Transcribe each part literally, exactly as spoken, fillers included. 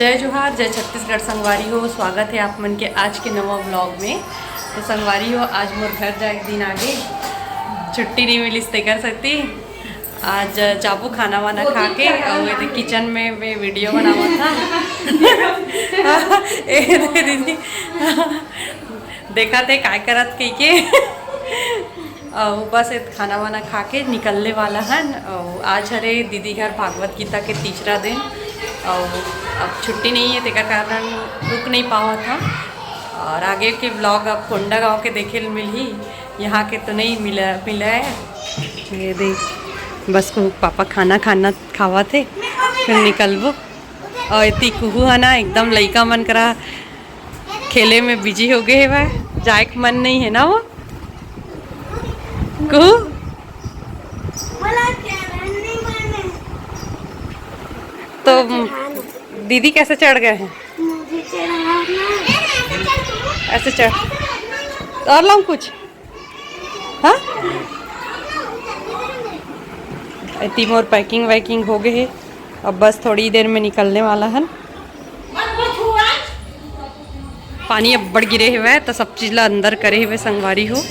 जय जोहार, जय छत्तीसगढ़ संगवारी हो। स्वागत है आप मन के आज के नवा व्लॉग में। तो संगवारी हो, आज मोर घर जाए के दिन आगे, छुट्टी नहीं मिलिस तेकर सेती आज जाबो खाना वाना खा के। और ये देख, किचन में मैं वीडियो बनावा था। ए दे दीदी, देखा थे काय करत कह के। अउ बस, ए खाना वाना खा के निकलने वाला हन। अउ आज हरे दीदी घर भागवत गीता के तीसरा दिन, अउ अब छुट्टी नहीं है, तेकर कारण रुक नहीं पावत हन। और आगे के व्लॉग अब कोंडागांव के देखे ल मिलही, यहाँ के तो नहीं मिला मिला है। ये देख, बस कुहू पापा खाना खाना खावा थे, फिर निकलबो। और इतनी कुहू है ना, एकदम लइका मन करा खेले में बिजी हो गए हवय, जाए के मन नहीं है ना वो। कुहू, तो दीदी कैसे चढ़ गए हैं? ऐसे चढ़। और लाऊं कुछ? हाँ, इतनी मोर पैकिंग वैकिंग हो गए है। अब बस थोड़ी देर में निकलने वाला है। पानी अब्बड़ गिरे हुए है, तो सब चीज ला अंदर करे हुए संगवारी हो।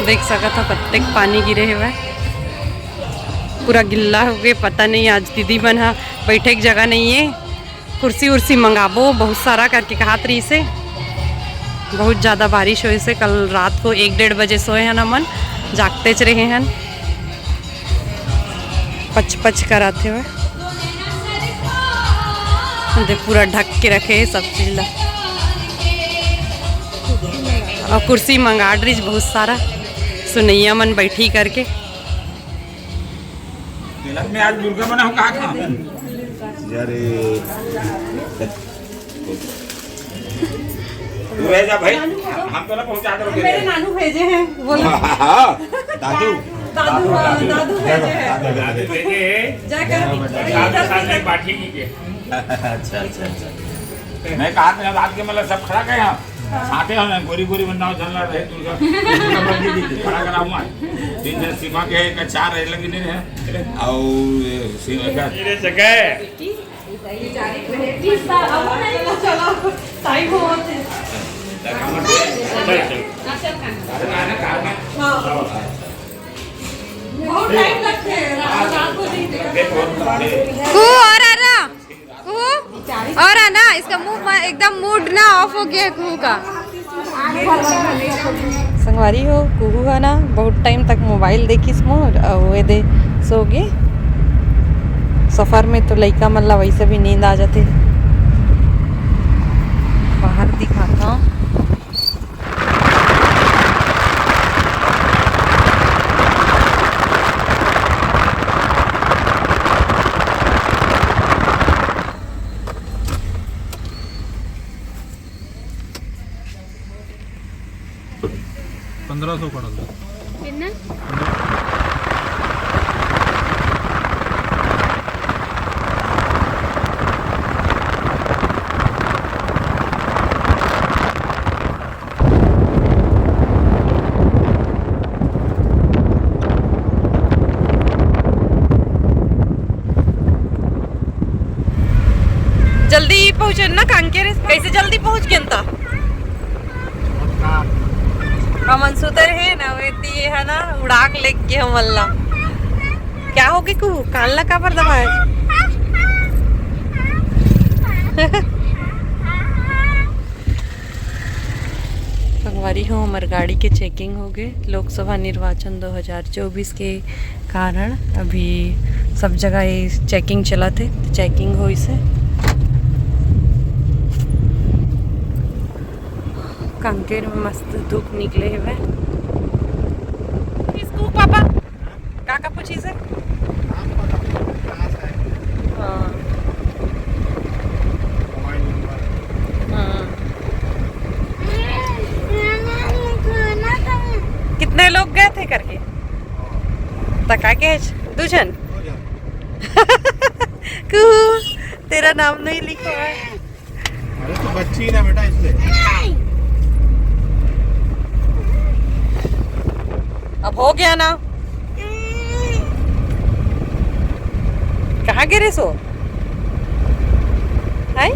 देख सकत हो, कत्तेक पानी गिरे हुए, पूरा गिल्ला हो गए। पता नहीं, आज दीदी मन ह बैठे के जगह नहीं है। कुर्सी उर्सी मंगाबो बहुत सारा करके कहत रहिसे। बहुत ज़्यादा बारिश होइसे, कल रात को एक डेढ़ बजे सोए हन हमन, जागतेच रहे हन। पच पच कराथे हुए, दे पूरा ढक के रखे है सब चीज ला। और कुर्सी मंगा डरिस बहुत सारा, सुनैया मन बैठी करके। तेलक में आज मुर्गा बना हो कहा था? यार, ये तू रह जा भाई, हम तो ना पहुंचा दो। मेरे नानू भेजे हैं, बोलो। हाँ, दादू। दादू, हाँ, दादू भेजे हैं। दादू भेजे हैं। जाकर दादू साथ में बाटी कीजिए। अच्छा, अच्छा, अच्छा। मैं कहा था, रात के मतलब सब खड़ा गए हैं। हाँ। आते हैं ना, गोरी गोरी बंदा झल्ला रहे, दुर्गा, दुर्गा बंदी जी, खड़ा करा हुआ है। तीन जन सीमा के, एक चार रहे, लगे नहीं रहे। और ये सी-, ये जगह। चलो, टाइम हो। हाँ। बहुत टाइम लगते हैं, रात को नहीं। कुहू और आ रहा। कुहू, और है ना, इसका मुंह मा-, एकदम मूड ना ऑफ हो गया है कुहू का। संगवारी हो, कुहू है ना, बहुत टाइम तक मोबाइल देखिस मोर, अउ ये दे सो गे। सफर में तो लइका मन ला वैसे भी नींद आ जाते। बाहर दिखाता हूँ। पंद्रह सौ पड़ल। कितना? जल्दी पहुंचे ना कांकेर, कैसे जल्दी पहुंच गए त? हमन सुते रहे ना, वे ती है ना, उड़ा के लेके हमन ला। क्या हो गए कुहू? कान ला काबर दबाए? संगवारी हो, हमर गाड़ी के चेकिंग हो गए। लोकसभा निर्वाचन दो हज़ार चौबीस के कारण अभी सब जगह ये चेकिंग चलत हे। चेकिंग होइस हे। कांकेर में मस्त धूप निकले हवे। इसको पापा का का पूछिस हे? नाम पता नहीं, कहाँ से आए? हाँ। Mobile number. हाँ। कितने लोग गए थे करके? त का कहे? दू झन? दो झन। कुहू, तेरा नाम नहीं लिखा है। अरे तो बच्ची ना बेटा, इसलिए। अब हो गया ना, कहाँ गिरे सो? हाय,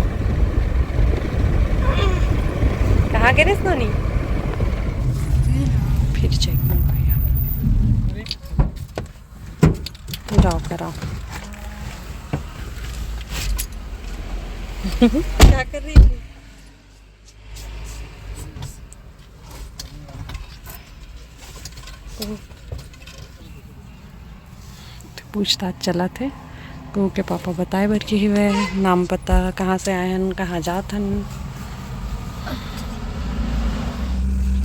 कहाँ गिरे सोनी? फिर चेक नहीं भैया। जाओ कराओ। क्या कर रही है? पूछताछ चलत हे। कुहू के पापा बताए बर के हवय, नाम पता, कहाँ से आए हन, कहाँ जात हन।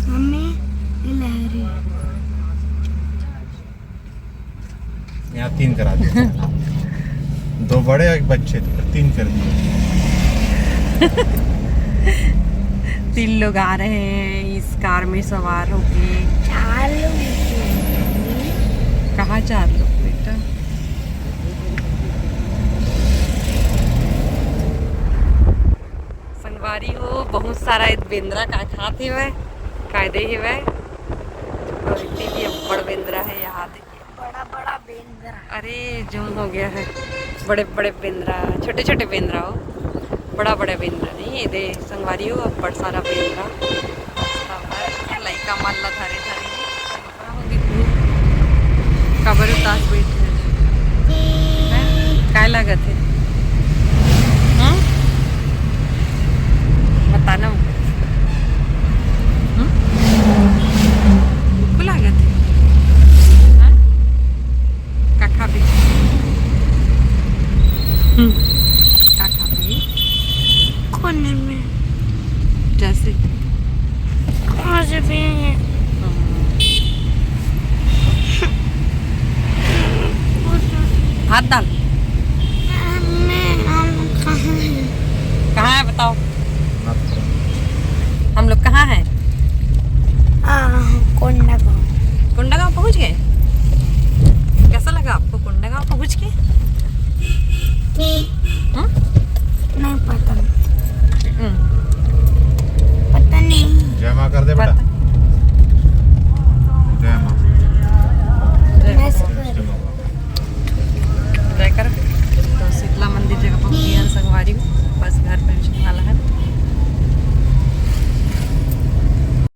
मम्मी, ये लहरी। यहाँ तीन करा दिया। दो बड़े, एक बच्चे थे, तीन कर दिए। तीन लोग आ रहे हैं इस कार में सवार होके। चार लोग। कहाँ चार लोग बेटा? संगवारी हो, बहुत सारा बेंदरा का खात हेवय, कायदे हेवय। और इतनी भी अब्बड़ बेंदरा है यहाँ, देखिए, बड़ा बड़ा बेंदरा। अरे, जूम हो गया है। बड़े बड़े बेंदरा, छोटे छोटे बेंदरा हो, बड़ा बड़ा बेंदरा नहीं। ये दे संगवारी हो, अब्बड़ सारा बेंदरा। लइका मन ला धरे धरे। काबर उदास बैठे हैं? काय लागत है? हाँ? बता ना। हम्म? भूख लागत है? हाँ? का खाबे? हम्म। का खाबे? कोने में। जैसे? कहाँ से पियेंगे? हाँ। भात दाल। मैं, हम कहाँ हैं? कहाँ है बताओ? हम लोग कहाँ हैं? आ, कोंडागांव। कोंडागांव पहुँच गए?